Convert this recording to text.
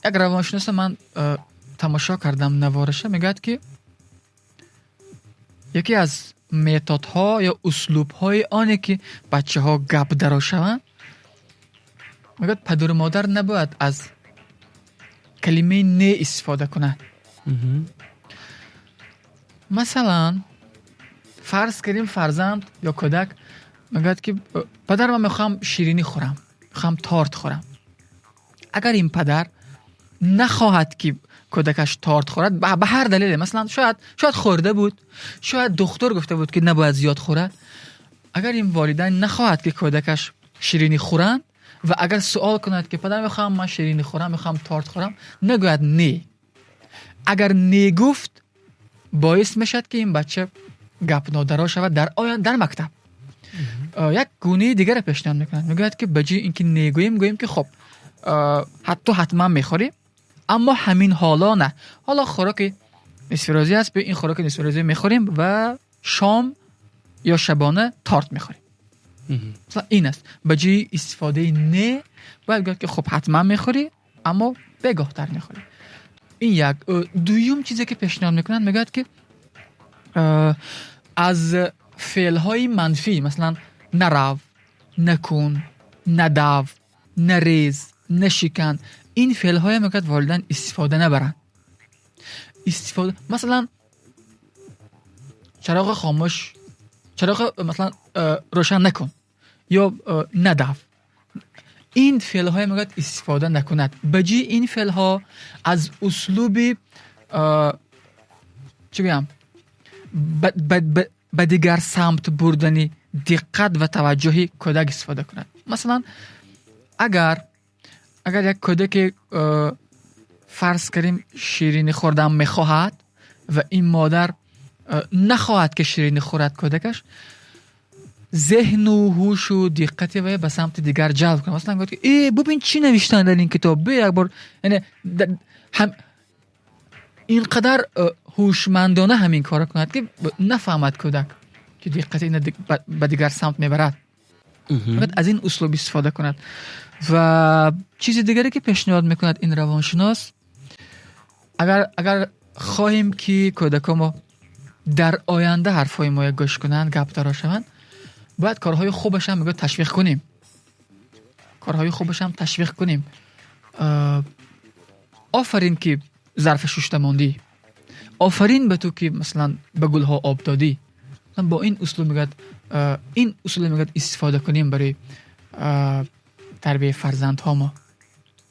Як равоншиноса ман тамошо кардам навораша, мегӯяд, ки яке аз методҳо ё услубҳои оне, ки бачаҳо гап даро шаванд, мегӯяд, падару модар набояд аз калимаи «не» истифода кунад. Масалан, фарз кардем, фарзанд ё кӯдак мегӯяд, ки «Падар, ман мехоҳам ширинӣ хӯрам, мехоҳам торт хӯрам». Агар ин падар нахоҳад, ки кӯдакаш торт хӯрад, ба ҳар далеле, масалан, шояд хӯрда буд, шояд духтур гуфта буд, ки набояд зиёд хӯрад, агар ин волидайн нахоҳад, ки кӯдакаш ширинӣ хӯранд, ва агар суол кунад, ки «Падар, мехоҳам ман ширинӣ хӯрам, мехоҳам торт хӯрам», нагӯяд «не». Агар «не» гуфт, боис мешавад, ки ин бача гапнодаро шавад дар оянда дар мактаб. Як гунаи дигаре пешниҳод мекунад, мегӯяд, ки ба ҷои ин ки «не» гӯем, гӯем, ки «Хоб, ҳатто ҳатман мехӯрӣ, аммо ҳамин ҳоло не, ҳоло хӯроки нисфирӯзӣ аст, ин хӯроки нисфирӯзӣ мехӯрем ва шом ё шабона торт мехӯрем». Масалан, ин аст. Ба ҷои истифодаи «не» бояд гӯяд, ки «Хуб, ҳатман мехӯрӣ, аммо бегоҳтар мехӯрӣ». Ин як. Дуюм чизе, ки пешниҳод мекунад, мегӯяд, ки аз феълҳои манфӣ, масалан, нарав, накун, надав, нарез, нашикан, ин феълҳое, мегӯяд, волидайн истифода набаранд. Истифода, масалан, чароғи хомӯш, чароғ, масалан, рӯшан накун ё надав, ин феълҳое, мегӯяд, истифода накунад. Ба ҷои ин феълҳо аз услуби, чӣ гӯям, ба дигар самт бурдани диққат ва таваҷҷӯҳи кӯдак истифода кунад. Масалан, агар як кӯдаке, фарз кардем, ширинӣ хӯрдан мехоҳад ва ин модар нахоҳад, ки ширинӣ хӯрад кӯдакаш, зеҳну ҳушу диққати вай ба самти дигар ҷалб кунад. Масалан, гӯяд, ки «Э, бубин, чӣ навиштанд дар ин китоб, бе як бор». Яъне ин қадар ҳушмандона ҳамин корро кунад, ки нафаҳмад кӯдак, ки диққати ина ба дигар самт мебарад. Бояд аз ин услуб истифода кунад. Ва чизи дигаре, ки пешниҳод мекунад ин равоншинос, агар хоҳем, ки кӯдакомо мо дар оянда ҳарфҳои моя гӯш кунанд, гапдаро шаванд, бояд корҳои хубашам, мегӯяд, ташвиқ кунем, корҳои хубашам ташвиқ кунем. «Офарин, ки зарфа шушта мондӣ, офарин ба ту, ки, масалан, ба гулҳо об додӣ». Бо ин услуб, мегӯяд, ин услуб, мегӯяд, истифода кунем барои тарбияи фарзандҳо мо.